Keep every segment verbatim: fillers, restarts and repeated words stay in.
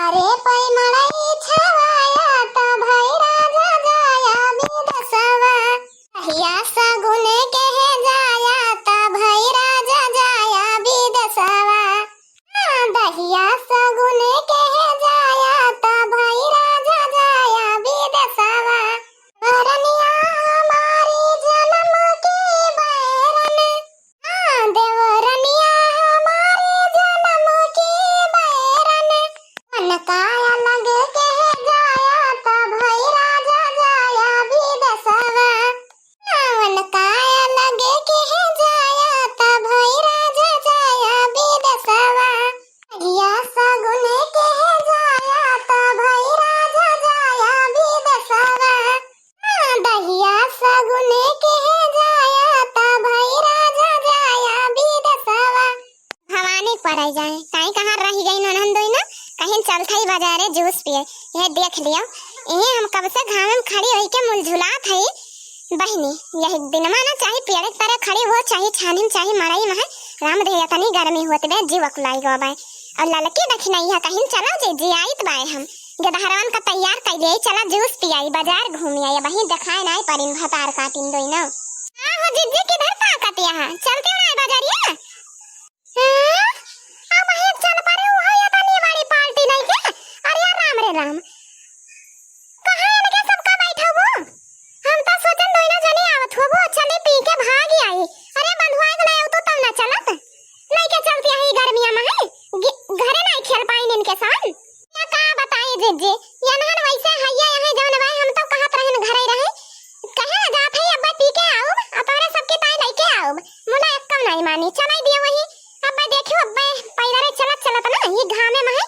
अरे पै मड़ई छवाया त भई राजा जाया विदेशवा। दहिया सगुन के जाया त भई राजा जाया विदेशवा। हाँ, दहिया सगुन के जाया त भई राजा जाया विदेशवा। देवरनिया हमारी जन्म की बैरन, हाँ, देवरनिया हमारी जन्म की बैरन, उनका अलग के जाया त भई राजा जाया विदेशवा। हाँ, उनका अलग के जाया त भई राजा जाया विदेशवा। दहिया सगुन के जाया त भई राजा जाया विदेशवा। हाँ, दहिया सगुन के जाया त भई राजा जाया विदेशवा। भवानी परै जाए, काई कहाँ रहि गई ननहन दोई ना, कहीं चलत हई बाजारे जूस पिए, यह देख लियो। यही हम कब से घाम में खड़ी होई के मुलझुलात हई। बहिनी, यही दिनमा ना चाही पेड़े के तरे खड़ी हो, चाही छानी में, चाही मड़ई में है। राम दे, इतनी गर्मी होत बे, जीव अकुलाई गो बाय। और ललकी दखिनैया कहिन चला जे, जे आइत बाय हम। गेदहरवन का तैयार कइ ले, चला जूस पियाई, बाजार घूमी आई, अबहीं देखाए नाई परिन भतार काटिन दोई ना। हाँ हो जिज्जी, किधर ताकत यहाँ? चलते ना बाजारिया? हाँ? अबहीं चल पड़े, उहाँ ये तनी बड़ी पार्टी नहीं के? अरे यार राम रे राम। कहाँ इनके सबका बैठबो? हम तो सोचन दोइनो जनी आवत होबो, चली पी के भाग आई। अरे बंधुआ के लायो तो तब ना चलत। नहीं के चलती है गर्मिया में है। घरे नहीं खेल पाइन इनके साथ। या का बताई जिज्जी, यनहन वैसे हइये यहाँ जौन बाय हम तो कहत रहन घरे रहे। कहे ना जात है अब्बे पी के आउब, आ तोहरे सबके ताई लइके आउब। मुला एक्कम नहीं मानी, चलाई दियो वही। अब्बे देखियो अब्बे पैदल चलत चलत ना, ये घामे में है,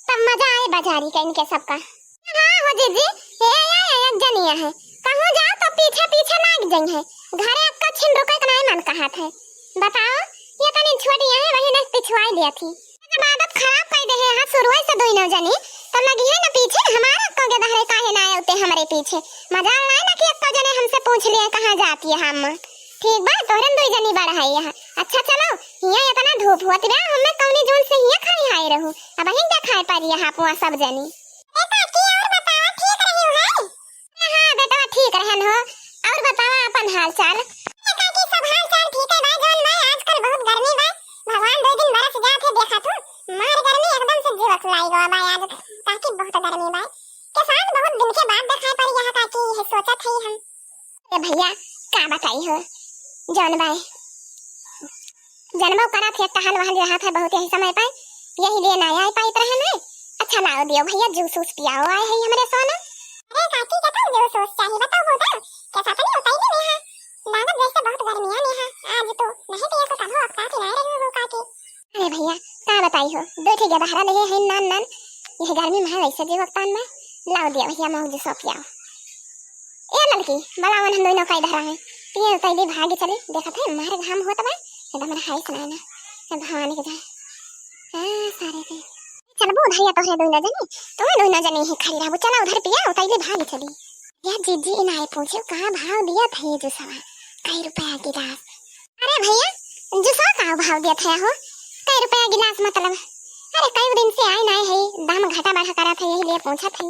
तब मजा आए बाजारी के इनके सबका। हाँ हो जिज्जी, ये, ये, ये एक जनिया है, कहूँ जाओ तो पीछे पीछे लाग जाई है। घरे एक्का छिन रुके के नाई मन कहत है। बताओ, ये तनी छोटी है, वही ने पिछुआई लिया थी। जब आदत खराब कर दे है, हाँ, शुरुआत से दोई नौ जनी, तो लगी है ना पीछे, हमारा एक्का गेदहरे काहे ना आते हमरे पीछे। मजाल ना है ना कि एक्का जने हमसे पूछ लिए कहाँ जाती है हम। ठीक बा, तोहरन दोई जनी बड़ है यहाँ। अच्छा चलो, हियाँ इतना धूप हुआ तिबा, हमें कौनी जून से हियाँ खड़ी हाय रहू। अबहीं देखाए पारी यहाँ पुआ सब जनी। ए काकी, और बताओ, ठीक रही है? हाँ बेटवा, ठीक रहन हो। और बतावा अपन हाल चाल। ए काकी, सब हाल चाल ठीक है भाई, जौन भाई आजकल बहुत गर्मी बा, भगवान दो दिन बरस जात है, देखा तू, मार गर्मी एकदम से जीव अकुलाई गवा बा आज, काकी बहुत गर्मी बा। के साथ बहुत दिन के बाद देखाए पड़ी यहाँ काकी, ये सोचत है हम। ए भैया, का बताई हो, जौन बाय जनबो करत है, टहल वहल रहत है बहुत यही समय पे, यही लिए ना आए पाइत रहन है। अच्छा लाओ दियो भैया, जूस वूस पियाओ आए है हमरे सोना। अरे काकी, का तो जूस वूस चाहिए बताओ हो तो, कैसा तो नहीं होता ही नहीं है, लागत जैसे बहुत गर्मियाँ में है, आज तो नहीं पिए तो कहो अब का पिला रही हो काकी। अरे भैया, का बताई हो, दो ठे गेदहरा ले है नान नान, यह गर्मी में है वैसे जीव अकतान में, लाओ दियो भैया मऊ जूस पियाओ। ए ललकी, बलावन हम दोनों काई धरा है। पिए उतैली भागी चली, देखत है, मारे घाम होत बा, एकदम रहाई सुनाए ना। ए भवानी के जाए। हाँ, सारे के। चलबू उधरिया तोहरे दोनों जनी, तोहरे दोनों जनी ही खड़ी रहबू, चला उधर पिए उतैली भागी चली। या जीजी इनाए पूछे का भाव दिया था ये जूसवा, कई रुपया गिलास? अरे भैया, जूसवा का भाव दिया था हो, कई रुपया गिलास मतलब? अरे कई दिन से आए ना है, दाम घटा बढ़ा करा था, यही लिए पूछा था।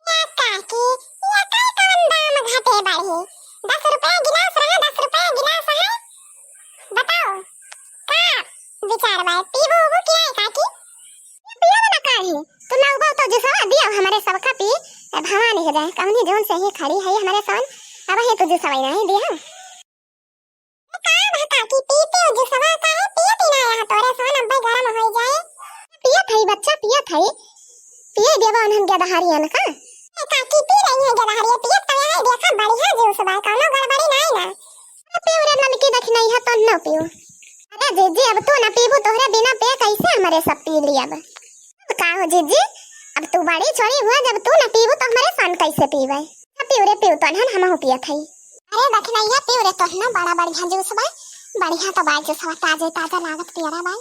या काकी, या का कौन दाम घटे बढ़े? दस रुपया गिलास रहा, दस रुपया गिलास है। बताओ, का विचार बा? पीबू उबू कि नहीं काकी? पियब ना काहे? तू ना उबाओ तो जूसवा दियो हमरे सबका पी। ए भवानी के जाए, कौनी जून से ही खड़ी है हमरे सन। अब ही तो जूसवा ही नहीं दिया। का बा काकी, पीते हो जूसवा, काहे पियत ही ना यहाँ तोरे सोन, अब्बे गरम होई जाए। पियत हई बच्चा, पियत हई। पिए देवा उन्हन गेदहरियन का। ए काकी, पी रही है गेदहरिया, पियत तो यहाँ देखा, बढ़िया जूस बा, कौनो गड़बड़ी नहीं ना। अरे पीऊ रे ललकी, देख नहीं है तो न पीऊ। अरे जीजी, अब तू न पीबू, तोहरे बिना पे कैसे हमरे सब पी लियब? का हो जीजी, अब तू बड़ी छोड़ी हुआ, जब तू न पीबू तो हमरे सन कैसे पीबे? अब पीऊ रे पीऊ, तोहन हमहू पियत हई। अरे दखिनैया, पीऊ रे तोहनो, बड़ा बढ़िया जूस बा, बढ़िया तो बा जूसवा, ताजे ताजा लागत पियरा बा।